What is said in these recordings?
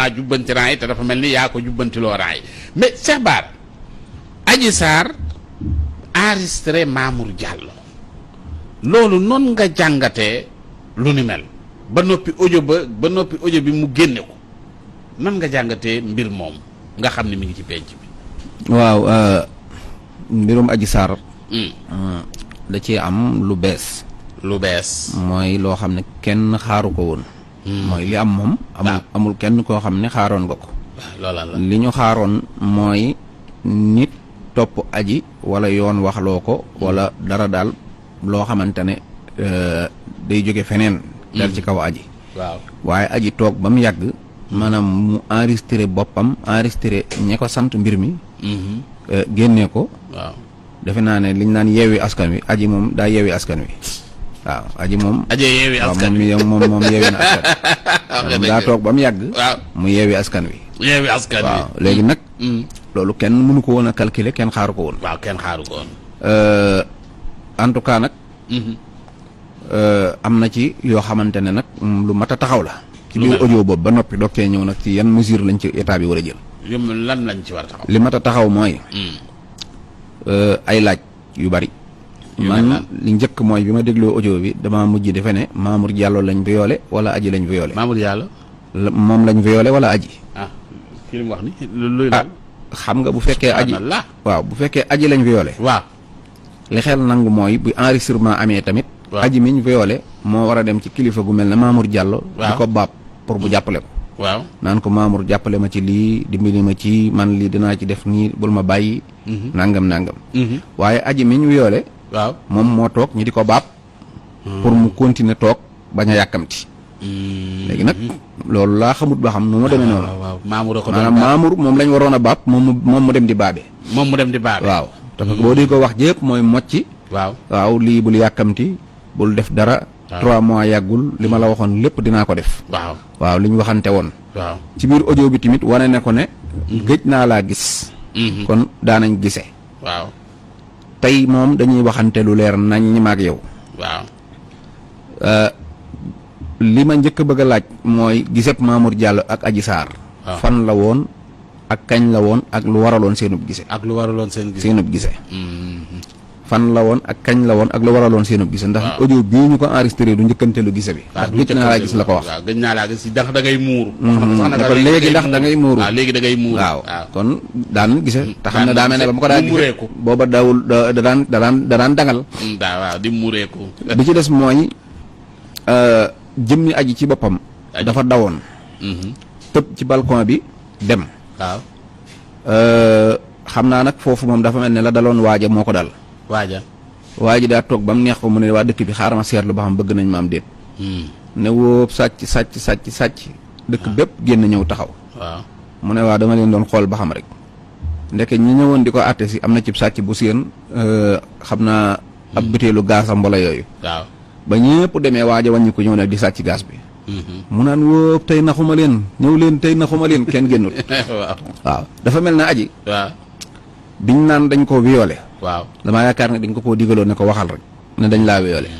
maa jubbanti raay te dafa mel ni yaa ko jubbantiloo raay mais Cheikh Bara Adji Sarr enregistré Mamour Diallo loolu noonu nga jàngatee lu ni mel ba noppi audio bi mu génne ko nan nga jàngatee mbir moom nga xam ne mi ngi ci penc bi. waaw mbirum Adji Sarr da ci am lu bees mooy loo xam ne kenn xaaru ko woon. mooy li am moom amul kenn koo xam ne xaaroon nga ko. loola la li ñu xaaroon mooy nit topp aji wala yoon waxloo ko wala dara daal loo xamante ne day jóge feneen dal ci kaw aji. waaw waaye aji toog ba mu yàgg maanaam mu enregistré boppam enregistré ñe ko sant mbir mi génnee ko. waaw defe naa ne liñ naan yeewi askan wi aji moom daa yeewi askan wi waaw aji moom. yeewi askan wi moom yeewi na askan wi. daa toog ba mu yàgg. waaw mu yeewi askan wi. yeewi askan wi waaw léegi nag. loolu kenn mënu ko woon a calculer kenn xaaru ko woon. waaw kenn xaaru ko woon. en tout cas nag. am na ci yoo xamante ne nag lu mat a taxaw la. ci biir audio boobu ba noppi doog cee ñëw nag ci yan mesure lañ ci état bi war a jël. lan lañ ci war a taxaw. li mat a taxaw mooy. ay laaj yu bari. man li njëkk mooy bi ma dégloo audio bi dama mujj defe ne Mamour Diallo lañ violé wala aji lañ violé. Mamour Diallo. moom lañ violé wala aji. kii li mu wax ni luy la. xam nga bu fekkee aji waaw bu fekkee aji lañ violé. waaw li xel nangu mooy bu enregistrement amee tamit. aji miñ violé moo war a dem ci kilifa gu mel ne Mamour Diallo. di ko baab pour bu jàppale ko. waaw naan ko Mamour jàppale ma ci lii dimbali ma ci man lii dinaa ci def nii bul ma bàyyi. nangam. waaye aji miñ violé. waaw moom moo toog ñu di ko baab. pour mu continuer toog bañ a yàkkamti. léegi nag loolu laa xamut ba xam nu ma demee noonu. waaw Mamour ko maanaam Mamour moom lañ waroon a baab moom mu dem di baabe. moom mu dem di baabe. waaw parce que boo di ko wax jépp mooy mocci. waaw lii bul yàkkamti bul def dara. 3 mois yàggul li ma la waxoon lépp dinaa ko def. waaw li ñu waxante woon. waaw ci biir audio bi tamit wane ne ko ne. gëj naa laa gis. kon daanañ gise waaw tey moom dañuy waxante lu leer nañ ñi maag yow. waaw li ma njëkk a bëgg a laaj mooy giseb Mamour Diallo ak Adji Sarr. fan la woon ak kañ la woon ak lu waraloon seenub gise. seenub gise. fan la woon ak kañ la woon ak lu waraloon seenub gise. ndax audio bii ñu ko enregistré du njëkkante lu gise bi. ndax gëj naa laa gis la ko wax. waaw gëj naa laa gis ndax da ngay muuru. ne ko léegi ndax da ngay muuru. waaw léegi da ngay muuru. waaw kon daan gise. te xam ne daa mel ne ba ma ko daa gise booba daawul da daan dangal. waaw di muureeku. bi ci des mooy jëmmi aji ci boppam. dafa dawoon. tëb ci balcon bi dem. waaw. xam naa nag foofu moom dafa mel ne la daloon waaja moo ko dal. waa ji daa toog ba mu neex ko mu ne waa dëkk bi xaaral ma seetlu ba xam bëgg nañ ma am déet. ne wóob sàcc dëkk bépp génn ñëw taxaw. waaw mu ne waa dama leen doon xool ba xam rek. ndeke ñi ñëwoon di ko àtte si am na cib sàcc bu seen xam naa ab butéelu gaasam wala yooyu. waaw ba ñëpp demee waaja wàññi ko ñëw nag di sàcc gaas bi. mu naan wóob tey naxuma leen ñëw leen tey naxuma leen kenn génnul. waaw dafa mel na aji. waaw biñ naan dañ ko violé. waaw damaa yaakaar ne dañ ko koo digaloon ne ko waxal rek ne dañ laa violé.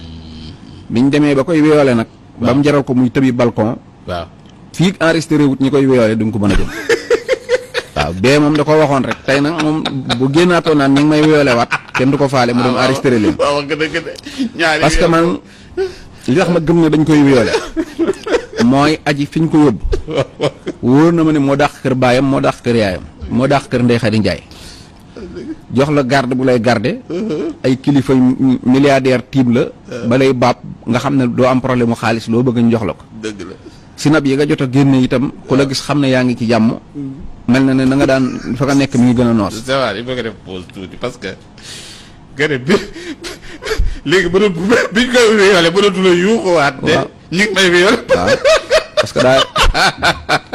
biñ demee ba koy violé nag. ba mu jaral ko muy tëbi balcon. waaw fii enregistré wut ñi koy violé duñ ko mën a jëm. waaw bee moom da ko waxoon rek tey nag moom bu génnaatoo naan ñi ngi may violé waat kenn du ko faale mu dem enregistré leen. parce que man li tax ma gëm ne dañ koy violé mooy aji fi ñu ko yóbbu. wóor na ma ne moo dàq kër baayam moo dàq kër yaayam moo dàq kër Ndeye Khady Ndiaye. jox la garde bu lay garde ay kilifa milliardaire tiim la ba lay baab nga xam ne doo am problème mu xaalis loo bëgg ñu jox la ko. dëgg la sinab yi nga jot a génne itam ku la gis xam ne yaa ngi ci jàmm. mel na ne na nga daan fa nga nekk mi ngi gën a noos. c'est vrai il faut que def pause tuuti parce que gerte bi léegi ba doon biñ koy violé ba doon la yuuxuwaat. de ñu ngi may violé. waaw parce que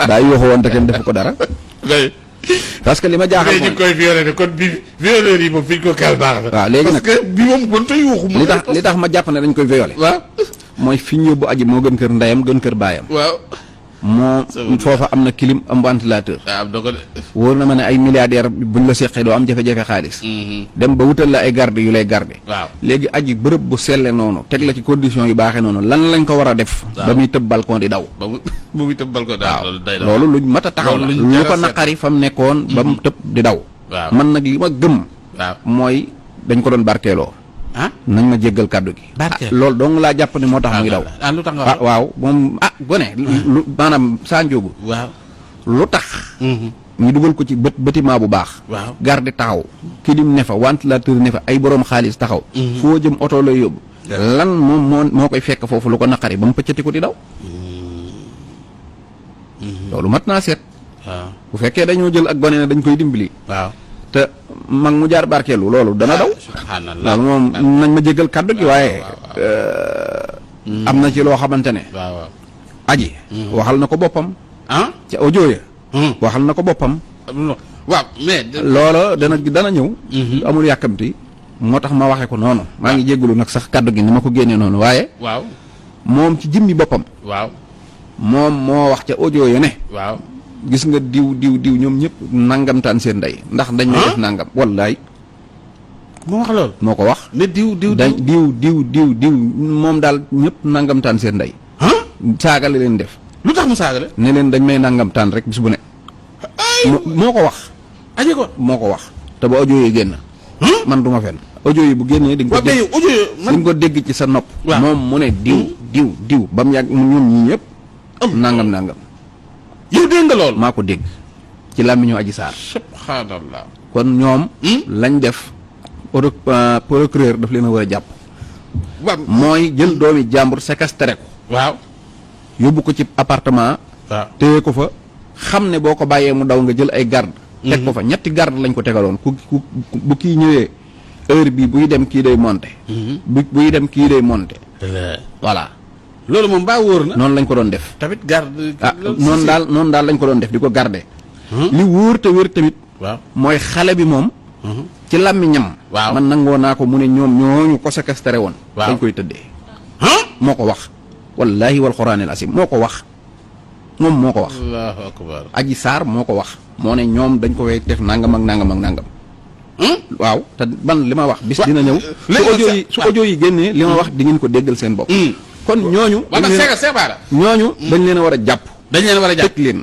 daa yuuxu woon te kenn defu ko dara. parce que li ma jaaxal mooy ñu koy violé kon bi violeur yi moom fi ñu ko kal baax na. waaw léegi nag parce que bi moom gën te yuuxu. li tax ma jàpp ne dañ koy violé. waaw mooy fi ñu yóbbu aji moo gën kër ndeyam gën kër baayam. waaw moo foofa am na clim am ventilateur. waaw doo ko de. wóor na ma ne ay milliardaire buñ la seqee doo am jafe-jafe xaalis. dem ba wutal la ay garde yu lay garde. waaw léegi aji bërëb bu selle noonu teg la ci condition yu baaxee noonu lan lañ ko war a def. ba muy tëb balcon di daw. ba muy tëb balcon daal loolu day daw. loolu luñ mat a taxaw la lu ko naqari fa mu nekkoon. ba mu tëb di daw. waaw man nag li ma gëm. waaw mooy dañ ko doon barkeeloo. nañ ma jéggal kàddu gi. loolu dong laa jàpp ne moo tax muy daw. lu tax nga waaw moom gone. lu maanaam saa njóogu. waaw lu tax. ñu dugal ko ci bâtiment bu baax. waaw garde taxaw. kilim ne fa ventilateur ne fa ay borom xaalis taxaw. foo jëm oto lay yóbbu. lan moom moo koy fekk foofu lu ko naqari ba mu pëccati ko di daw. loolu mat naa seet. waaw bu fekkee dañoo jël ak gone ne dañ koy dimbali. waaw te mag mu jaar barkeelu loolu dana daw. subhanallah loolu moom nañ ma jéggal kàddu gi waaye. am na ci loo xamante ne. waaw aji. waxal na ko boppam. ca audio ya. waxal na ko boppam. waaw mais. loola dana ñëw. amul yàkkamti. moo tax ma waxee ko noonu. maa ngi jéggalu nag sax kàddu gi ni ma ko génnee noonu waaye. waaw moom ci jëmmi boppam. waaw moom moo wax ca audio ya ne. waaw gis nga diw ñoom ñëpp nangamtaan seen ndey ndax dañ may def nangam wallaay. moo wax loolu. moo ko wax. ne diw moom daal ñëpp nangamtaan seen ndey. saagale leen def. lu tax mu saagale. ne leen dañ may nangamtaan rek bis bu ne. moo ko wax. aje ko moo ko wax. te ba audio yi génn. man du ma fenn. audio yi bu génnee di nga ko dégg di nga ko dégg ci sa nopp. moom mu ne diw ba mu yàgg ñoom ñii ñëpp. nangam. yow dégg nga loolu. maa ko dégg ci làmmiñu Adji Sarr. subhanallah. kon ñoom. lañ def procureur daf leen a war a jàpp. waaw mooy jël doomi jàmbur séquestré ko. waaw. yóbbu ko ci appartement. waaw téye ko fa. xam ne boo ko bàyyee mu daw nga jël ay garde teg ko fa ñetti garde lañ ko tegaloon ku bu kii ñëwee heure bi buy dem kii day monté. buy dem kii day monté. voilà. loolu moom baa wóor na. noonu lañ ko doon def. tamit garde. noonu daal lañ ko doon def di ko garde li wóor te wér tamit. waaw mooy xale bi moom. ci làmmiñam. waaw man nangoo naa ko mu ne ñoom ñooñu ko séquestré woon. waaw dañ koy tëddee. moo ko wax. wallaahi wal quraanil asim moo ko wax. moom moo ko wax. allahu akbar. Adji Sarr moo ko wax. moo ne ñoom dañ ko def nangam ak nangam. waaw te ban li ma wax. bis dina ñëw. su audio yi génnee li ma wax di ngeen ko déggal seen bopp. kon ñooñu. ñooñu dañ leen a war a jàpp. dañ leen war a jàpp tëj leen.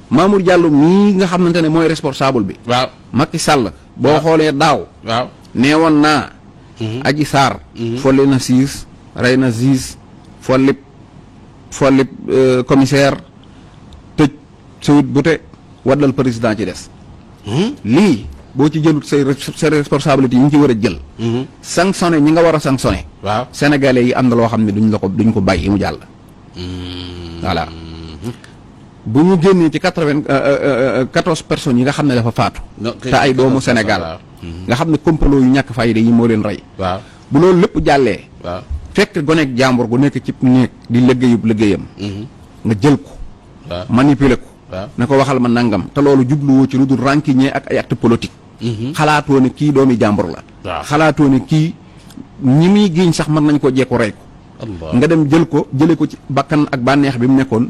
Mamour Diallo mii nga xamante ne mooy responsable bi. waaw Macky Sall. boo xoolee daaw. waaw nee woon naa. Adji Sarr. folli na 6 rey na 6 folli commissaire tëj sawut bute waddal président ci des. lii boo ci jëlut say responsabilité yi ñu ci war a jël. sanctionné ñi nga war a sanctionné. waaw sénégalais yi am na loo xam ne duñ ko bàyyi mu jàll. voilà bu ñu génnee ci 14 personnes yi nga xam ne dafa faatu. te ay doomu Sénégal. nga xam ne complot yu ñàkk fayda yi moo leen rey. waaw bu loolu lépp jàllee. waaw fekk goneeg jàmbur gu nekk ci néeg di liggéeyam. nga jël ko. waaw manipuler ko. waaw ne ko waxal ma nangam te loolu jubluwoo ci lu dul rancunier ak ay acte politique. xalaatoo ne kii doomi jàmbur la. waaw xalaatoo ne kii ñi muy giiñ sax mën nañ ko jekku rey ko. nga dem jële ko ci bakkan ak bànneex bi mu nekkoon.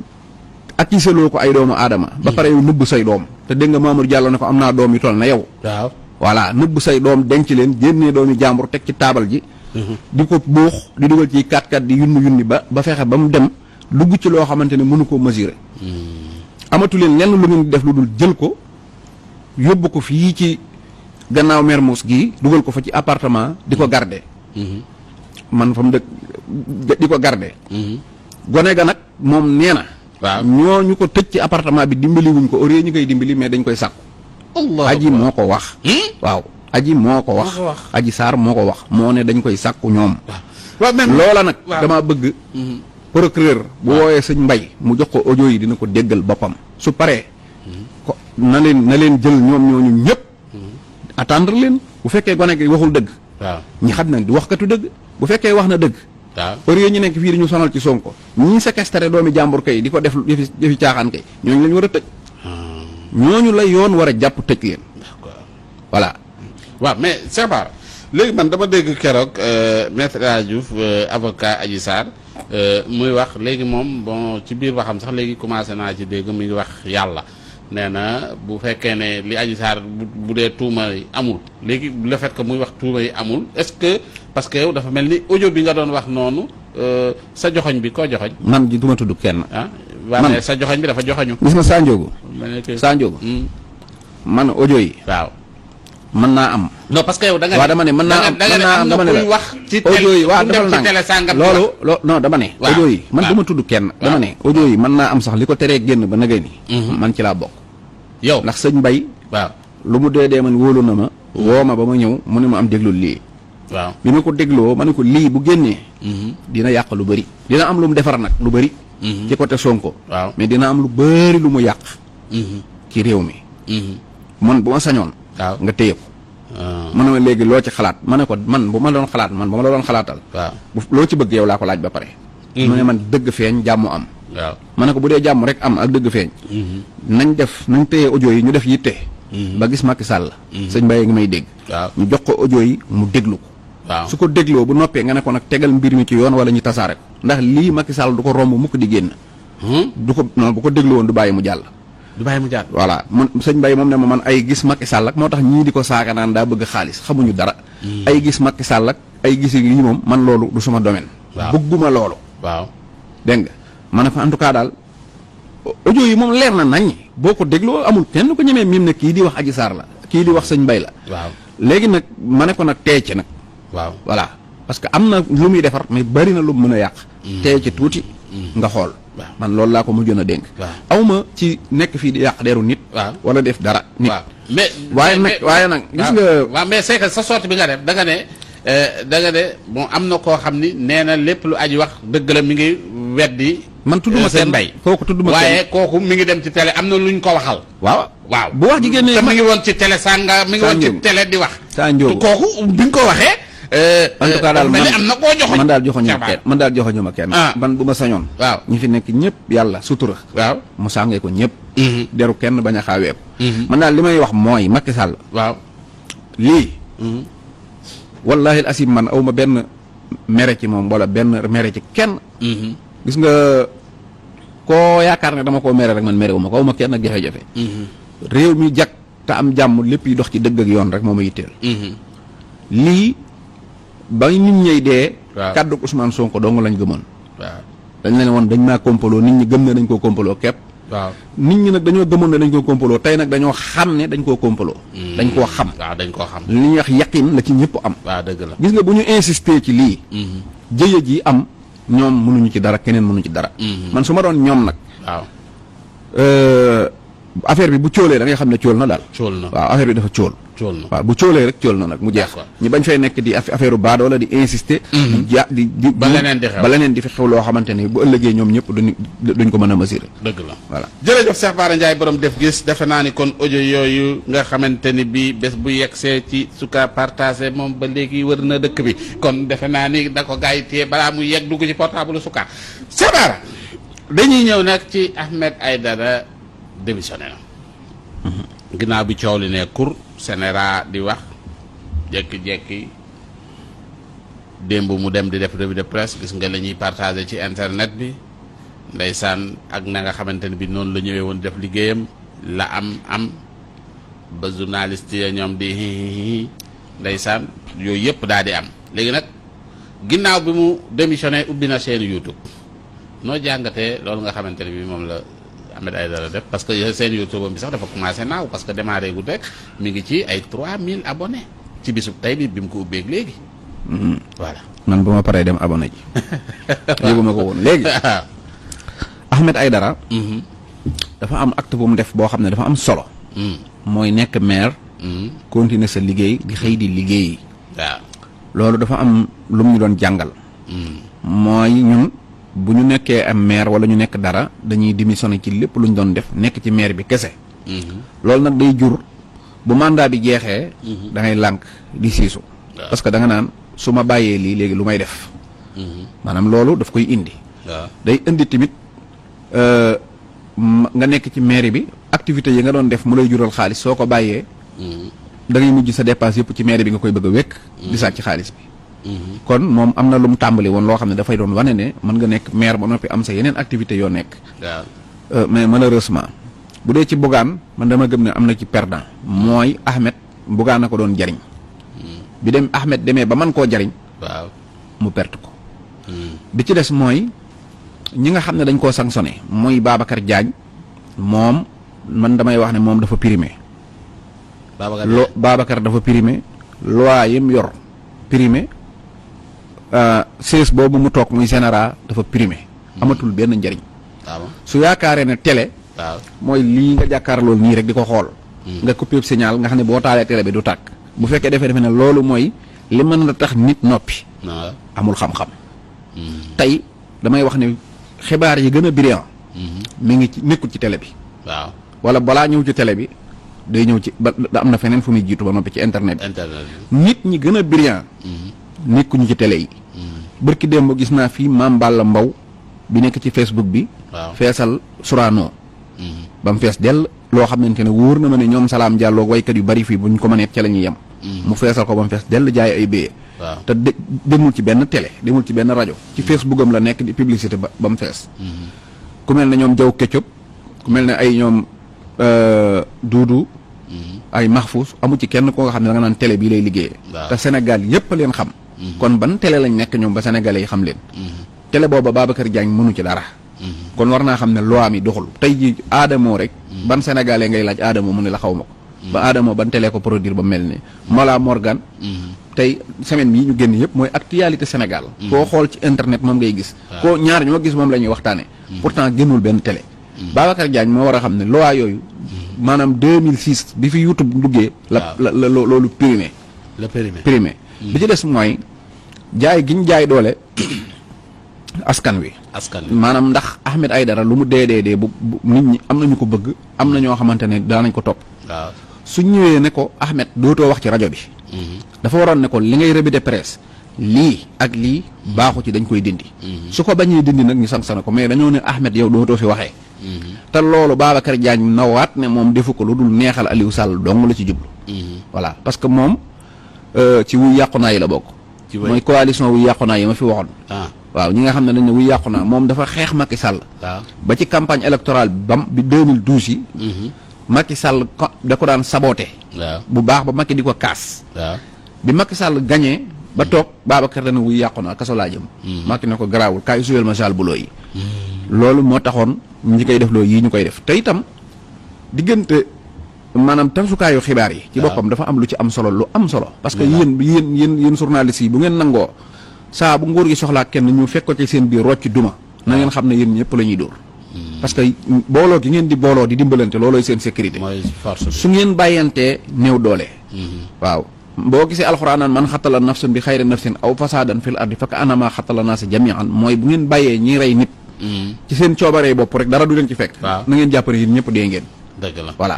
ak ci seloo ko ay doomu aadama. ba pare yow nëbb say doom. te dégg nga Mamour Diallo ne ko am naa doom yu toll na yow. waaw voilà nëbb say doom denc leen génnee doomi jàmbur teg ci taabal ji. di ko buux di dugal ci 4x4 di yunni ba fexe ba mu dem dugg ci loo xamante ne mënu koo mesurer. amatu leen lenn lu ngeen di def lu dul jël ko yóbbu ko fii ci gannaaw Mermoz gii dugal ko fa ci appartement di ko garder. man fa mu dëkk di ko garder. gone ga nag moom nee na. waaw ñooñu ko tëj ci appartement bi dimbali wuñ ko au lieu ñu koy dimbali mais dañ koy sàkku. Aji moo ko wax. waaw Aji moo ko wax. Adji Sarr moo ko wax moo ne dañ koy sàkku ñoom. waaw même loola nag. dama bëgg. procureur bu wooyee sëñ Mbay mu jox ko audio yi dina ko déggal boppam. su paree. ko na leen jël ñoom ñooñu ñëpp. attendre leen bu fekkee gone gi waxul dëgg. waaw ñi xam ne du waxkatu dëgg. bu fekkee wax na dëgg. waaw heure yooyu ñu nekk fii di ñu sonal ci Sonko ñii séquestré doomi jàmbur kay di ko def yëfi caaxaan kay ñooñu lañ war a tëj. ñooñu la yoon war a jàpp tëj leen. d'accord voilà. waaw mais Cheikh Bara léegi man dama dégg keroog maître El Hadji Diouf avocat Adji Sarr muy wax léegi moom bon ci biir waxam sax léegi commencé naa ci dégg mi ngi wax yàlla nee na bu fekkee ne li Adji Sarr bu dee tuuma yi amul léegi le fait que muy wax tuuma yi amul est-ce que parce que yow dafa mel ni audio bi nga doon wax noonu sa joxoñ bi koo joxoñ man ji du ma tudd kenn. ah waaw mais sa joxoñ bi dafa joxoñu. gis nga Sa Ndiogou. Sa Ndiogou. man audio yi. waaw. mën naa am. non parce que yow da nga. waaw dama ne mën naa am dama ne la wax ci audio yi waaw defal ci télé sangam loolu non dama ne. audio yi man du ma tudd kenn. dama ne audio yi mën naa am sax li ko teree génn ba nagay ni man ci laa bokk. yow ndax sëñ Mbaye. waaw lu mu dee man wóolu na ma. woo ma ba ma ñëw mu ne ma am déglul lii. waaw bi ma ko dégloo ma ne ko lii bu génnee. dina yàq lu bëri. dina am lu mu defar nag lu bëri. ci côté Sonko. waaw mais dina am lu bëri lu mu yàq. ci réew mi. man bu ma sañoon. waaw nga téye ko. mu ne ma léegi loo ci xalaat ma ne ko man bu ma doon xalaat man bu ma la doon xalaatal. waaw loo ci bëgg yow laa ko laaj ba pare. mu ne man dëgg feeñ jàmm am. waaw ma ne ko bu dee jàmm rek am ak dëgg feeñ. nañ téye audio yi ñu def yitte. ba gis Macky Sall. sëñ Mbaye ngi may dégg. waaw ñu jox ko audio yi mu déglu ko. waaw su ko dégloo bu noppee nga ne ko nag tegal mbir mi ci yoon wala ñu tasaare ko ndax lii Macky Sall du ko romb mukk di génn. du ko non bu ko déglu woon du bàyyi mu jàll. du bàyyi mu jàll. voilà man sëñ Mbaye moom ne ma man ay gis Macky Sall ak moo tax ñii di ko saaga naan daa bëgg xaalis xamuñu dara. ay gis Macky Sall ak ay gis yi moom man loolu du sama domaine. waaw bëgguma loolu. waaw dégg nga ma ne ko en tout cas daal audio yi moom leer na nañ boo ko dégloo amul kenn ko ñemee miim ne kii di wax Adji Sarr la kii di wax sëñ Mbaye la. waaw léegi nag ma ne ko nag tey ci nag. waaw voilà parce que am na lu muy defar mais bari na lu mu mën a yàq. tey ci tuuti. nga xool. man loolu laa ko mujjoon a dénk. aw ma ci nekk fii di yàq deeru nit. wala def dara nit. mais waaye nag gis nga. waaw mais c'est que sa sortie bi nga def da nga ne bon am na koo xam ni nee na lépp lu aji wax dëgg la mi ngi weddi. man tudduma kenn Mbaye kooku tudduma kenn waaye kooku mi ngi dem ci télé am na luñ ko waxal. waaw bu wax ji génnee te mi ngi woon ci télé sànga mi ngi woon ci télé di wax. Sa Ndiogou kooku bi nga ko waxee. en tout cas daal am na koo joxoñ man daal joxoñu ma kenn man bu ma sañoon. waaw ñi fi nekk ñëpp yàlla sutura. waaw mu sàngee ko ñëpp. deru kenn bañ a xaawee ko. man daal li may wax mooy Macky Sall. waaw lii. wallahi al asim man aw ma benn mere ci moom wala benn mere ci kenn. gis nga koo yaakaar ne dama koo mere rek man merewu ma ko aw ma kenn ak jafe-jafe. réew mi jag te am jàmm lépp yi dox ci dëgg ak yoon rek moo ma yitteel. lii ba nit ñey dee. waaw kàddu Ousmane Sonko dong lañ gëmoon. waaw dañ leen woon dañ maa kompaloo nit ñi gëm ne dañ koo kompaloo képp. waaw nit ñi nag dañoo gëmoon ne dañ koo kompaloo tey nag dañoo xam ne dañ koo kompaloo. dañ koo xam. waaw dañ koo xam. li ñuy wax yaqin la ci ñëpp am. waaw dëgg la gis nga bu ñu insister ci lii. jëye ji am ñoom mënuñu ci dara keneen mënuñu ci dara. man su ma doon ñoom nag. waaw. affaire bi bu cóolee da ngay xam ne cóol na daal. cóol na waaw affaire bi dafa cóol. cóol na waaw bu cóolee rek cóol na nag mu jeex. ñi bañ fay nekk di affaire baado wala di insister. di ba leneen di xew ba leneen di fi xew loo xamante ni bu ëllëgee ñoom ñëpp duñ ko mën a mesurer. dëgg la voilà. jërëjëf Cheikh Bara Ndiaye borom def gis defe naa ni kon audio yooyu nga xamante ni bii bés bu yegsee ci suka partagé moom ba léegi wër na dëkk bi kon defe naa ni da ko gars yi téye balaa muy yegg dugg ci portable suka Cheikh Bara dañuy ñëw nag ci Ahmed Aïdara démissionné na. ginnaaw bi coow li ne kur Sénéra di wax jékki-jékki démb mu dem di def revue de presse gis nga la ñuy partagé ci internet bi ndeysaan ak na nga xamante ne bi noonu la ñëwee woon def liggéeyam la am ba journaliste ya ñoom di ndeysaan yooyu yëpp daal di am léegi nag ginnaaw bi mu démissionné ubbi na chaîne YouTube noo jàngatee loolu nga xamante ne bi moom la Ahmed Aïdara def parce que seen YouTube bi sax dafa commencé naaw parce que démarré gu rek mi ngi ci ay 3000 abonnés ci bisub tey bi mu ko ubbeeg léegi. voilà. man ba ma paree dem abonné ji. yëguma ko woon léegi. Ahmed Aïdara. dafa am acte bu mu def boo xam ne dafa am solo. mooy nekk maire. continuer sa liggéey di xëy di liggéey. waaw loolu dafa am lu mu ñu doon jàngal. mooy ñun. bu ñu nekkee am maire wala ñu nekk dara dañuy démissionné ci lépp lu ñu doon def nekk ci maire bi kese. loolu nag day jur bu mandat bi jeexee. da ngay lànk di siisu. parce que da nga naan su ma bàyyee lii léegi lu may def. maanaam loolu daf koy indi. day indi tamit nga nekk ci maire bi activités yi nga doon def mu lay jural xaalis soo ko bàyyee. da ngay mujj sa dépense yëpp ci mairie bi nga koy bëgg a wekk di sàcc xaalis bi kon moom am na lu mu tàmbali woon loo xam ne dafay doon wane ne mën nga nekk maire ba noppi am sa yeneen activité yoo nekk mais malheureusement bu dee ci Bougane man dama gëm ne am na ci perdant mooy Ahmed Bougane na ko doon jariñ bi dem Ahmed demee ba man koo jariñ waaw mu perte ko bi ci des mooy ñi nga xam ne dañ koo sanctionné mooy Babacar Diagne moom man damay wax ne moom dafa primé Babacar dafa primé loi yim yor primé siis boobu mu toog muy général dafa primé amatul benn njariñ su yaakaaree ne télé mooy lii nga jàkkaarloo nii rek di ko xool nga coupé signal nga xam ne boo taalee télé bi du tàkk bu fekkee defe ne loolu mooy li mën na tax nit noppi amul xam-xam tey damay wax ne xibaar yi gën a brillant mi ngi ci nekkul ci télé bi wala balaa ñëw ci télé bi day ñëw ci ba am na feneen fu muy jiitu ba noppi ci internet bi nit ñi gën a brillant nekkuñu ci télé yi bërki démb gis naa fii Mame Balla Mbow bi nekk ci Facebook bi feesal Sorano ba mu fees dell loo xamante ne wóor na ma ne ñoom Salam Diallo waykat yu bari fii buñ ko mëneet ca la ñuy yem mu feesal ko ba mu fees dell jaay ay béyee te demul ci benn télé demul ci benn rajo ci Facebook am la nekk di publicité ba mu fees ku mel ne ñoom Jaw Ketchup ku mel ne ay ñoom Duudu ay Mahfous amu ci kenn koo nga xam ne da nga naan télé bii lay liggéeyee te Sénégal yépp a leen xam kon ban télé lañ nekk ñoom ba sénégalais yi xam leen télé booba Babacar Diagne mënu ci dara kon war naa xam ne loi mi doxul tey ji Adamo rek ban sénégalais ngay laaj Adamo mu ne la xaw ma ko ba Adamo ban télé ko produire ba mel ni Mola Morgan tey semaine bii ñu génn yëpp mooy actualité Sénégal koo xool ci internet moom ngay gis koo ñaar ñoo gis moom la ñuy waxtaane pourtant génnul benn télé Babacar Diagne moo war a xam ne loi yooyu maanaam 2006 bi fi YouTube duggee la loolu primé bi ci des mooy jaay giñ jaay doole askan wi maanaam ndax Ahmed Aïdara lu mu dee bu nit ñi am nañu ko bëgg am na ñoo xamante ne daanañ ko topp su ñëwee ne ko Ahmed dootoo wax ci rajo bi dafa waroon ne ko li ngay revue de presse lii ak lii baaxu ci dañ koy dindi su ko bañee dindi nag ñu sanctionné ko mais dañoo ne Ahmed yow dootoo fi waxee te loolu Babacar Diagne nawaat ne moom defu ko lu dul neexal Aliou Sall dong la ci jublu voilà parce que moom ci wuy yàqu naa yi la bokk mooy coalition wuy yàqu naa yi ma fi waxoon waaw ñi nga xam ne dañ ne wuy yàqu naa moom dafa xeex Macky Sall ba ci campagne électorale bi 2012 yi Macky Sall da ko daan saboté bu baax ba Macky di ko kaas bi Macky Sall gagné ba toog Babacar dana wuy yàqu naa kaso laa jëm Macky ne ko garaawul kaay suyel ma sal buloo yi loolu moo taxoon ñi koy def loolu yii ñu koy def te itam diggante maanaam tasukaayu xibaar yi ci boppam dafa am lu ci am solo lu am solo parce que yéen journalistes yi bu ngeen nangoo saa bu nguur gi soxlaa kenn ñu fekk ko ci seen biir rocc duma na ngeen xam ne yéen ñëpp la ñuy dóor parce que booloo gi ngeen di booloo di dimbalante loolooy seen sécurité su ngeen bàyyantee néew doole waaw boo gisee alxuraan naan man xattala nafsin bi xayri nafsin aw fasaadan fil ardi faka anama xattala naasa jamian mooy bu ngeen bàyyee ñiy rey nit ci seen coobaree bopp rek dara du leen ci fekk na ngeen jàpp ne yéen ñëpp dee ngeen dëgg la voilà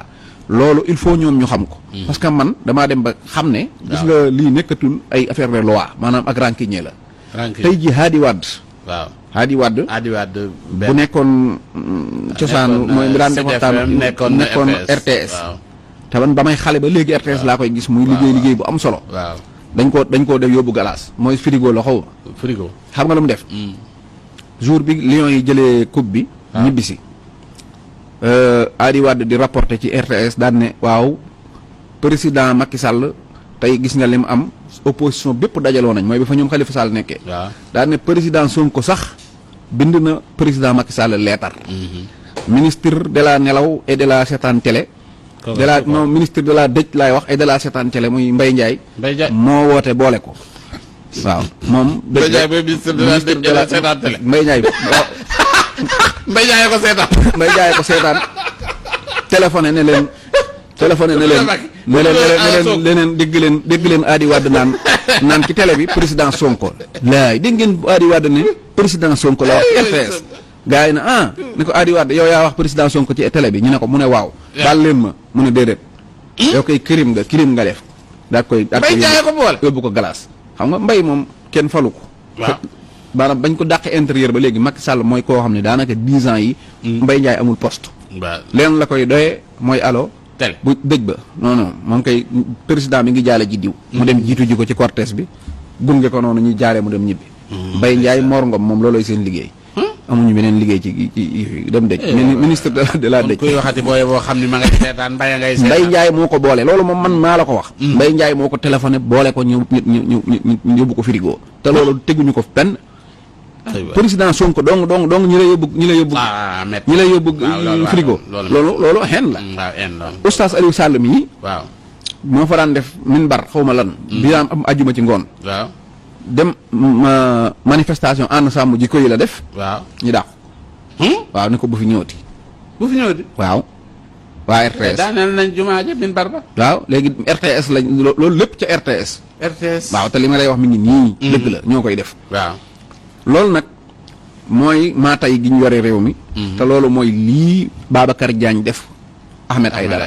loolu il faut ñoom ñu xam ko parce que man damaa dem ba xam ne gis nga lii nekkatul ay affaire de loi maanaam ak rancunier la tey ji Hadi Wade Hadi Wade bu nekkoon cosaan mooy mi daan def waxtaan nekkoon RTS te man ba may xale ba léegi RTS laa koy gis muy liggéey bu am solo dañ koo def yóbbu galaas mooy frigo la xaw frigo xam nga lu mu def jour bi Lions yi jëlee coupe bi ñibbisi Hadi Wade di rapporté ci RTS daan ne waaw président Macky Sall tey gis nga lim am opposition bépp dajaloo nañ mooy bi fa ñoom Khalifa Sall nekkee daan ne président Sonko sax bind na président Macky Sall leetar ministre de la nelaw et de la seetaan télé de la non ministre de la dëj laay wax et de la seetaan télé muy Mbaye Ndiaye moo woote boole ko waaw moom Mbaye Ndiaye mooy ministre de la dëj et de la seetaan télé Mbaye Ndiaye Mbaye Ndiaye ko seetaan Mbaye Ndiaye ko seetaan téléphoné ne leen leneen dégg leen Hadi Wade naan ci télé bi président Sonko laay dégg ngeen Hadi Wade ne président Sonko la wax RTS gars yi na ni ko Hadi Wade yow yaa wax président Sonko ci télé bi ñu ne ko mu ne waaw baal leen ma mu ne déedéet yow koy crime nga def daat koy yóbbu ko glace xam nga Mbaye moom kenn falu ko maanaam bañ ko dàqe intérieur ba léegi Macky Sall mooy koo xam ne daanaka 10 ans yi Mbaye Ndiaye amul poste leen la koy doyee mooy allo télé bu dëj ba non non moom kay président mi ngi jaale ji diw. mu dem jiitu ji ko ci cortège bi gunge ko noonu ñu jaaree mu dem ñibbi. Mbaye Ndiaye Mor Ngom moom loolooy seen liggéey. amuñu beneen liggéey ci dem dëj. ministre de la dëj. kuy waxati booy boo xam ni ma ngay seetaan Mbaye ngay seetaan. Mbaye Ndiaye moo ko boole loolu moom man maa la ko wax. Mbaye Ndiaye moo ko téléphoné boole ko ñu yóbbu ko frigo. te loolu teguñu ko fenn. président Sonko dong ñi lay yóbbu. ñi lay yóbbu frigo. loolu xen la. waaw xen la. oustaz Aliou Sall mii. waaw moo fa daan def minbar xaw ma lan. bi daan am ajjuma ci ngoon. waaw. dem manifestation ànd sàmm jikko yi la def. waaw ñu dàqu. waaw ne ko bu fi ñëwati. waaw. waa RTS daaneel nañ jumaa ja minbar ba. waaw léegi RTS lañ loolu lépp ca RTS. waaw te li ma lay wax mi ngi nii. dëgg la ñoo koy def. waaw. loolu nag mooy maa tey gi ñu yore réew mi. te loolu mooy lii Babacar Diagne def Ahmed Aïdara.